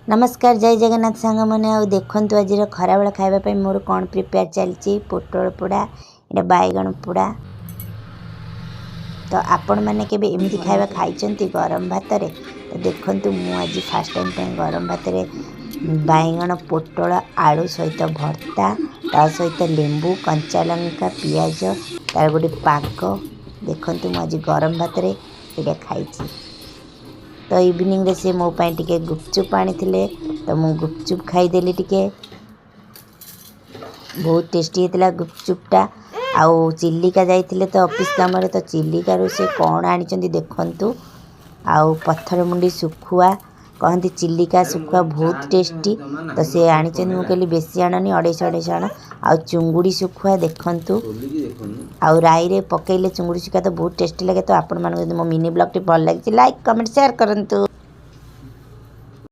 ନମସ୍କାର, ଜୟ ଜଗନ୍ନାଥ ସାଙ୍ଗମାନେ। ଆଉ ଦେଖନ୍ତୁ, ଆଜିର ଖରାବେଳ ଖାଇବା ପାଇଁ ମୋର କ'ଣ ପ୍ରିପେୟାର ଚାଲିଛି। ପୋଟଳ ପୋଡ଼ା, ଏଇଟା ବାଇଗଣ ପୋଡ଼ା। ତ ଆପଣମାନେ କେବେ ଏମିତି ଖାଇବା ଖାଇଛନ୍ତି ଗରମ ଭାତରେ? ତ ଦେଖନ୍ତୁ, ମୁଁ ଆଜି ଫାର୍ଷ୍ଟ ଟାଇମ୍ ପାଇଁ ଗରମ ଭାତରେ ବାଇଗଣ, ପୋଟଳ, ଆଳୁ ସହିତ ଭର୍ତ୍ତା, ତା ସହିତ ଲେମ୍ବୁ, କଞ୍ଚା ଲଙ୍କା, ପିଆଜ, ତାର ଗୋଟେ ପାଗ। ଦେଖନ୍ତୁ, ମୁଁ ଆଜି ଗରମ ଭାତରେ ଏଇଟା ଖାଇଛି। ତ ଇଭିନିଂରେ ସେ ମୋ ପାଇଁ ଟିକେ ଗୁପଚୁପ୍ ଆଣିଥିଲେ, ତ ମୁଁ ଗୁପଚୁପ୍ ଖାଇଦେଲି ଟିକେ। ବହୁତ ଟେଷ୍ଟି ହେଇଥିଲା ଗୁପଚୁପ୍ଟା। ଆଉ ଚିଲିକା ଯାଇଥିଲେ ତ ଅଫିସ୍ କାମରେ, ତ ଚିଲିକାରୁ ସେ କ'ଣ ଆଣିଛନ୍ତି ଦେଖନ୍ତୁ। ଆଉ ପଥରମୁଣ୍ଡି ଶୁଖୁଆ, କହନ୍ତି ଚିଲିକା ଶୁଖୁଆ ବହୁତ ଟେଷ୍ଟି, ତ ସେ ଆଣିଛନ୍ତି। ମୁଁ କହିଲି, ବେଶୀ ଆଣନି, 250 250 ଆଣ। ଆଉ ଚୁଙ୍ଗୁଡ଼ି ଶୁଖୁଆ ଦେଖନ୍ତୁ। ଆଉ ରାଇରେ ପକେଇଲେ ଚୁଙ୍ଗୁଡ଼ି ଶୁଖୁଆ ତ ବହୁତ ଟେଷ୍ଟି ଲାଗେ। ତ ଆପଣମାନଙ୍କୁ ଯଦି ମୋ ମିନି ବ୍ଲଗ୍ଟି ଭଲ ଲାଗିଛି, ଲାଇକ୍, କମେଣ୍ଟ, ସେୟାର କରନ୍ତୁ।